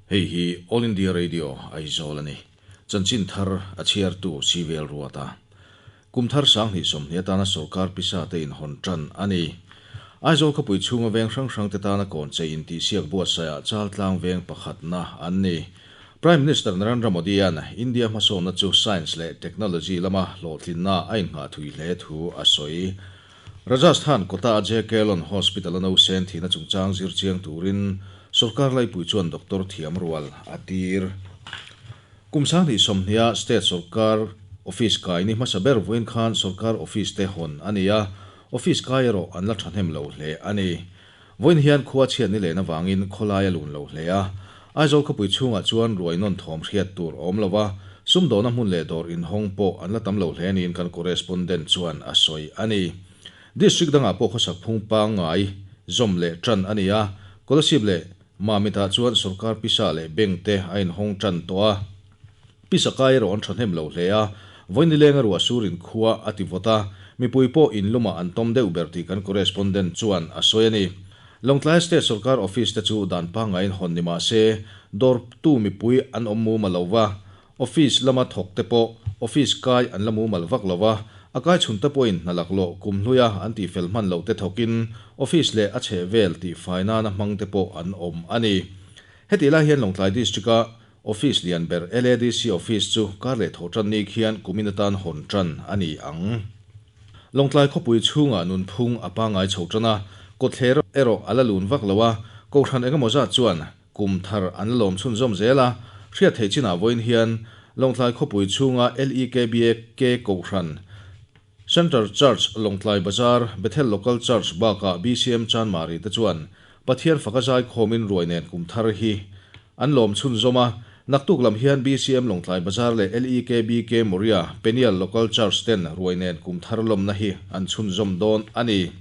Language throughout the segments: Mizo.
Hei hi All India Radio Aizawl a ni. Chanchin thar a chhiartu Sivel Ruata. Kum thar 2020 atana sorkar pisa te inhawn tan a ni. Aizawl khawpui chhunga veng hrang hrang te tana kawn chei intihsiak buatsaihah Chaltlang veng pakhatna an ni. Prime Minister Narendra Modi-a'n India hmasawnna chu science leh technology lama hlawhtlinna a innghah thui hle thu a sawi. Rajasthan Kota-a JK Lon Hospital-a nausen thihna chungchang zir chiang turin sorkar laipui chuan doctor thiam rual a tir. Kum 2020-a state sorkar office kai ni hmasa ber vawiin khan sorkar office te hawn a ni a, office kai erawh an la thahnem lo hle a ni. Vawiin hian khua chhiat ni len avangin khawlai a lun lo hle a, Aizawl khawpui chhungah chuan ruai nawn thawm hriat tur a awm lo a, sumdawhna hmun leh dawr inhawng pawh an la tam lo hle niin kan correspondent chuan a sawi a ni. District dangah pawh khawsak phung pangngai zawm leh tan a ni a, Kolasib leh Mamitah chuan sorkar pisa leh bank te a inhawng tan tawh a. Pisa kai erawh an thahnem lo hle a, vawi nilenga ruah surin khua a ti vawt a, mipui pawh in lumah an tawm deuh ber tih kan correspondent chuan a sawi a ni. Lawngtlai State sorkar office te chu dan pangaiin hawn ni mah se, dawrtu mipui an awm mumal lo va, office lama thawk te pawh office kai an la mumal vak lo va, a kai chhun te pawhin hna laklawh kum hluia an tihfel hman loh te thawkin office leh a chhehvel tihfai nana hmang te pawh an awm a ni. Hetih lai hian Lawngtlai District-a Office lian ber LADC Office chu kar leh thawh tan ni khian kumin atan hawn tan a ni ang. Lawngtlai khawpui chhungah nunphung a pangngai chho tan a, kawtthler erawh a la lun vak lo a, Kohhran engemaw zat chuan kum thar an la lawm chhunzawm zel a, hriat theih chinah vawiin hian Lawngtlai khawpui chhunga LEKBAK Kohhran, Central Church, Lawngtlai Bazar, Bethel Local Church bakah BCM Chanmari te chuan Pathian faka zaikhawmin ruai nen kum thar hi an lawm chhunzawm a. Naktuk lam hian BCM Lawngtlai Bazar leh LEKBK Moria, Peniel Local Church ten ruai nen kum thar lawmna hi an chhunzawm dawn a ni.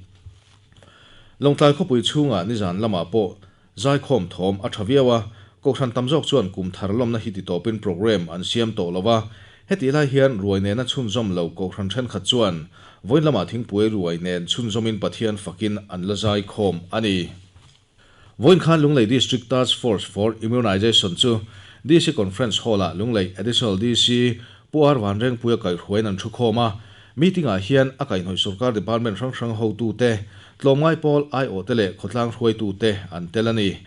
Lawngtlai khawpui chhungah nizan lamah pawh zaikhawm thawm a tha viau a, Kohhran tam zawk chuan kum thar lawmna hi titawpin programme an siam tawh lo a. Hetih lai hian ruai nena chhunzawm lo Kohhran thenkhat chuan vawiin lamah thingpui ruai nen chhunzawmin Pathian fakin an la zaikhawm a ni. Vawiin khan Lunglei District Task Force for Immunization chu DC Conference Hall-ah Lunglei Additional DC Pu R Vanrengpuia kaihhruaiin an thukhawm a. Meeting-ah hian a kaihhnawih sorkar department hrang hrang hotute, tlawmngai pawl aiawhte leh khawtlang hruaitute an tel a ni.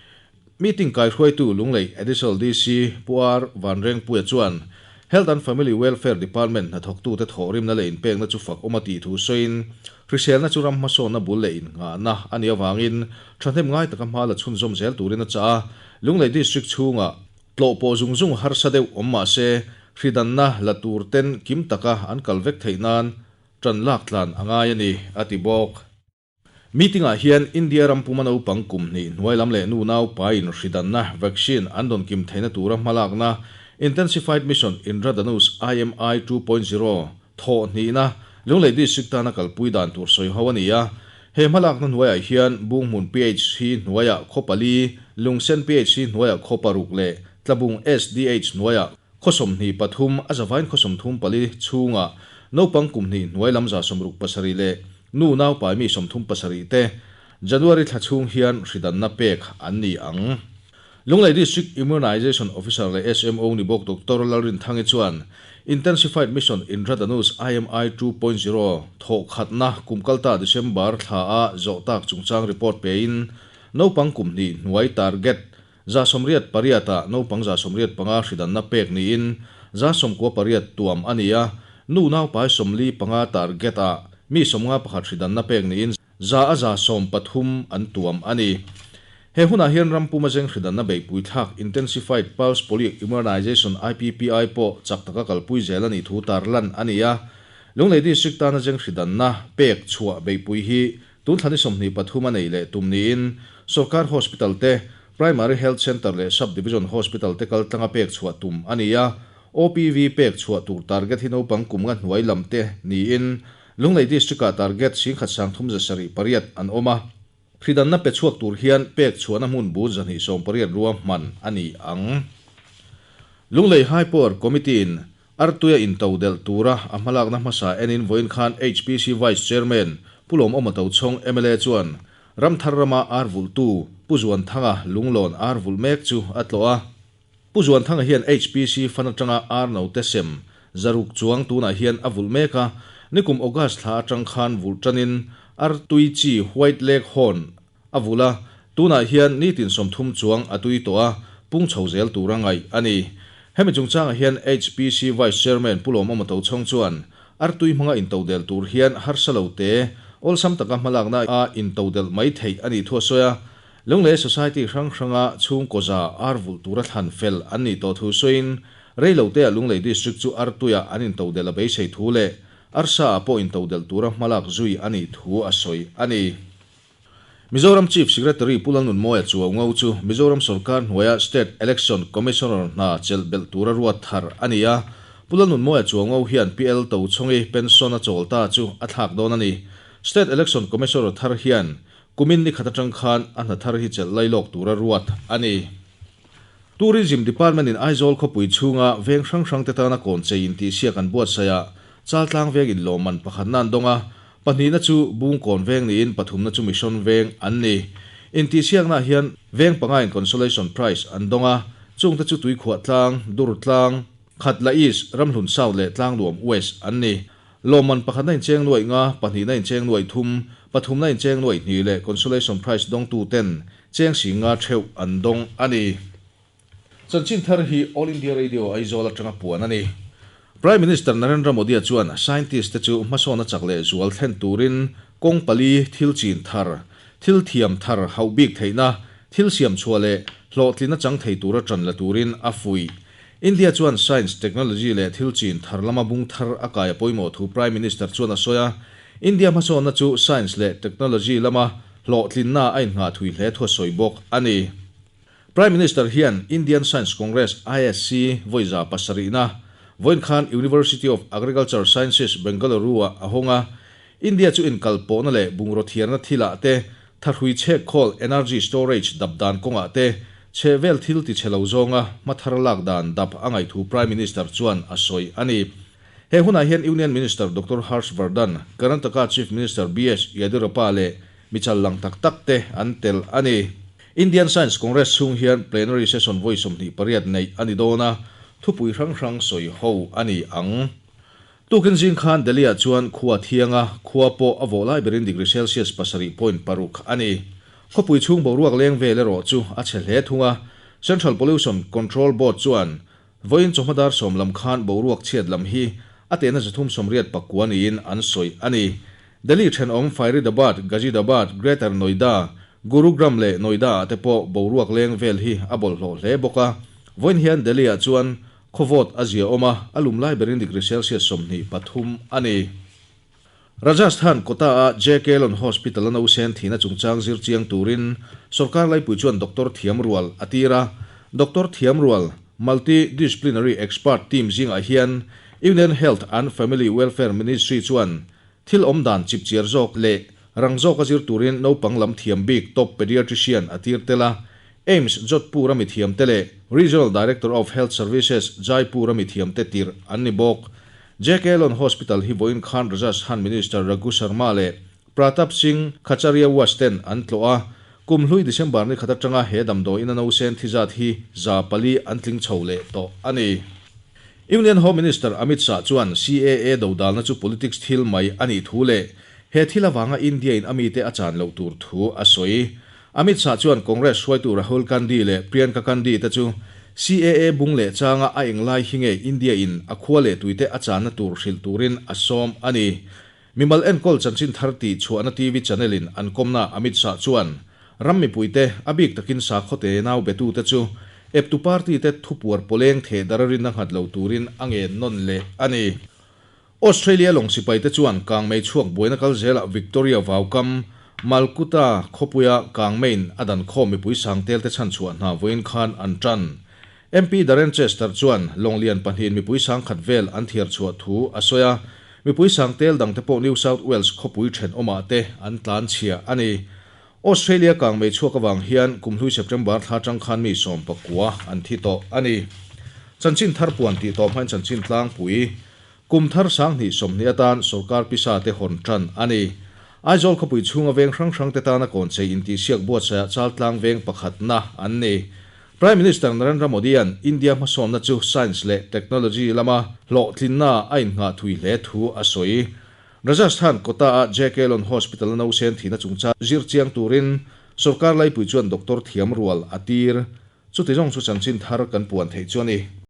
Meeting kaihruaitu Lunglei Additional DC Pu R Vanrengpuia chuan Health and Family Welfare Department hnathawktute thawhrimna leh inpekna chu fak awm a tih thu sawiin hriselna chu ram hmasawnna bul leh innghahna a nih avangin thahnem ngai taka hma la chhunzawm zel turin a chah a. Lunglei District chhungah tlawh pawh zung zung harsa deuh awm mah se hridanna la tur ten kim taka an kal vek theih nan tan lak tlan a ngai a ni, a ti bawk. Meeting-ah hian India ram puma naupang kum hnih hnuai lam leh nu nau paiin hridanna, vaccine, an dawn kim theihna tura hmalakna Intensified Mission Indradhanush, IMI 2.0, thawh hnihna Lunglei District tana kalpui dan tur sawi ho a ni a. He hmalakna hnuaiah hian Bunghmun PHC hnuaiah khaw pali, Lungsen PHC hnuaiah khaw paruk leh Tlabung SDH hnuaiah khaw 23, a zavain khaw 34 chhungah naupang kum hnih hnuai lam 67 leh nu naupai mi 37 te January thla chhung hian hridanna pek an ni ang. Lunglei District Immunization Officer leh SMO ni bawk Doctor Lalrinthangi chuan Intensified Mission Indradhanush IMI 2.0 thawh khatna kum kalta December thla a zawh tak chungchang report pein naupang kum hnih hnuai target 88 ah naupang 85 hridanna pek niin 98 tuam a ni a, nu naupai 45 target ah mi 51 hridanna pek niin 113 an tuam a ni. He hunah hian ram puma zeng hridanna beihpui thlak Intensified Pulse Polio Immunization, IPPI, pawh chak taka kalpui zel a nih thu tarlan a ni a. Lunglei District tana zeng hridanna pek chhuah beihpui hi tun thla ni 23 a neih leh tum niin Sorkar Hospital te, Primary Health Centre leh Sub Division Hospital te kaltlanga pek chhuah tum a ni a. OPV pek chhuah tur target hi naupang kum nga hnuai lam te niin Lunglei District-ah target 1378 an awm a. Hridanna pe chhuak tur hian pek chhuahna hmun bun 280 ruahman a ni ang. Lunglei High Power Committee-in Artuia intodelh tura a hmalakna hmasa enin vawiin khan HPC Vice Chairman Pu Lawmawma Tochhawng mla chuan Ramthar rama ar vulhtu Pu Zuanthanga lunglawn ar vulh mek chu a tlawh a. Pu Zuanthanga hian HPC fund atanga ar note sem 600 chuang tunah hian a vulh mek a, nikum August thla atang khan vulh tanin artui chi White Leg Horn a vulh a, tunah hian nitin 30 chuang a tui tawh a, pung chho zel tura ngaih a ni. Hemi chungchangah hian HPC Vice Chairman Pu Lawmawma Tochhawng chuan, Artui hmanga intodel tur hian harsa lo te, awlsam taka hmalakna a intodel mai theih a nih thu a sawi a. Lunglei Society hrang hranga chhungkaw za ar vulh tura thlan fel an nih tawh thu sawiin, rei lo teah Lunglei District chu artuiah an intodel a beisei thu leh arsa ah pawh intodel tura hmalak zui a nih thu a sawi a ni. Mizoram Chief Secretary Pu Lalnunmawia Chuaungo chu Mizoram sawrkar hnuaia State Election Commissioner hna chelh belh tura ruat thar a ni a. Pu Lalnunmawia Chuaungo hian PL Tochhongi pension a chawl ta chu a thlak dawn a ni. State Election Commissioner thar hian kumin ni khat atang khan a hna thar hi chelh lai lawk tura ruat a ni. Tourism Department in Aizawl khawpui chhunga veng hrang hrang te tana kawn chei intihsiak an buatsaih a, Chaltlang veng in lawmman pakhatna an dawng a, pahnihna chu Bungkawn veng niin pathumna chu Mission veng an ni. Intihsiaknaah hian veng panga in consolation prize an dawng a, chungte chu Tuikhuah tlang, Dur tlang, Khatla East, Ramhlun South leh Tlangnuam West an ni. Lawmman pakhatna incheng nuaih nga, pahnihna incheng nuaih thum, pathumna incheng nuaih hnih leh consolation prize dawngtu ten cheng sing nga theuh an dawng a ni. Chanchin thar hi All India Radio Aizawl atanga puan a ni. Prime Minister Narendra Modi-a chuan scientist te chu hmasawn a chak leh zual thlen turin kawng pali thil chin thar, thil thiam thar hauh bik theihna, thil siam chhuah leh hlawhtlin a chang thei tura tan la turin a fuih. India chuan science, technology leh thil chin thar lama bung thar a kai a pawimawh thu Prime Minister chuan a sawi a. India hmasawnna chu science leh technology lama hlawhtlinna a innghah thui hle thu a sawi bawk a ni. Prime Minister hian Indian Science Congress, ISC, vawiza pasarihna vawiin khan University of Agriculture Sciences, Bengaluru-ah a hawng a. India chu inkalpawhna leh bungraw thiarna thilah te, thahrui chhek khawl, energy storage, dap dan kawngah te, chhehvel thil tichhe lo zawnga hmathar lak dan dap a ngaih thu Prime Minister chuan a sawi a ni. He hunah hian Union Minister Doctor Harsh Vardhan, Karnataka Chief Minister BS Yediyurappa leh michal lang tak tak te an tel a ni. Indian Science Congress chhung hian plenary session vawi 28 neih a ni dawn a, thupui hrang hrang sawi ho a ni ang. Tukin zing khan Delhi-ah chuan khua thiang a, khua pawh a vawh lai berin degree Celsius 7.6 a ni. Khawpui chhung boruak leng vel erawh chu a chhe hle thung a, Central Pollution Control Board chuan vawiin chawhma dar 10 lam khan boruak chhiat lam hi a tehna 389 niin an sawi a ni. Delhi thenawm Faridabad, Gazidabad, Greater Noida, Gurugram leh Noida-ah te pawh boruak leng vel hi a bawlhhlawh hle bawk a. Vawiin hian Delhi-ah chuan Khawvawt a zia awm a, a lum lai berin degree Celsius 23 a ni. Rajasthan Kota-a JK Lon Hospital-a nausen thihna chungchang zir chiang turin sawrkar laipui chuan doctor thiam rual a tir a. Doctor thiam rual, multi-disciplinary expert team zingah hian Union Health and Family Welfare Ministry chuan thil awm dan chipchiar zawk leh rang zawka zir turin naupang lam thiam bik top pediatrician a tir tel a. AIIMS Jodhpur-a mithiamte leh Regional Director of Health Services Jaipur-a mithiamte tirh an ni bawk. JK Lon Hospital hi vawiin khan Rajasthan Minister Raghu Sharma leh Pratap Singh Khachariyawas ten an tlawh a. Kum hlui December ni khat atanga he damdawiin a nausen thi zat hi 400 an tling chho leh tawh a ni. Union Home Minister Amit Shah chuan CAA dodalna chu politics thil mai a nih thu leh he thil avanga India-in a mite a chan loh tur thu a sawi. Amit Shah chuan Congress hruaitu Rahul Gandhi leh Priyanka Gandhi te chu CAA bung leh changa a englai hi nge India in a khua leh tuite a channa tur hrilh turin a sawm a ni. Mimal enkawl chanchin thar tih chhuahna TV channel in an kawmna Amit Shah chuan ram mipuite a bik takin sakhawte nau betute chu eptu party te thupuar pawleng theh dara rinna nghat lo turin a ngen nawn leh a ni. Australia lawng sipaite chuan kangmei chhuak buaina kal zelah Victoria vaukam Malkuta khawpuia kangmeiin a dan khawm mipui sangtel te chhanchhuah hna vawiin khan an tan. MP Darren Chester chuan lawnglian pahnihin mipui sangkhat vel an thiar chhuah thu a sawi a, mipui sangtel dangte pawh New South Wales khawpui thenawmah te an tlan chhia a ni. Australia kangmei chhuak avang hian kumhlui September thla atang khan mi 19 an thi tawh a ni. Chanchin thar puan tih tawh hmain chanchin tlangpui Kum thar 2020 atan sawrkar pisa te hawn tan a ni. Aizawl khawpui chhunga veng hrang hrang te tana kawn chei intihsiak buatsaihah Chaltlang veng pakhatna an ni. Prime Minister Narendra Modi-a'n India hmasawnna chu science leh technology lama hlawhtlinna a innghah thui hle thu a sawi. Rajasthan Kota-a JK Lon Hospital-a nausen thihna chungchang zir chiang turin sorkar laipui chuan doctor thiam rual a tir. Chuti zawng chu chanchin thar kan puan theih chu a ni.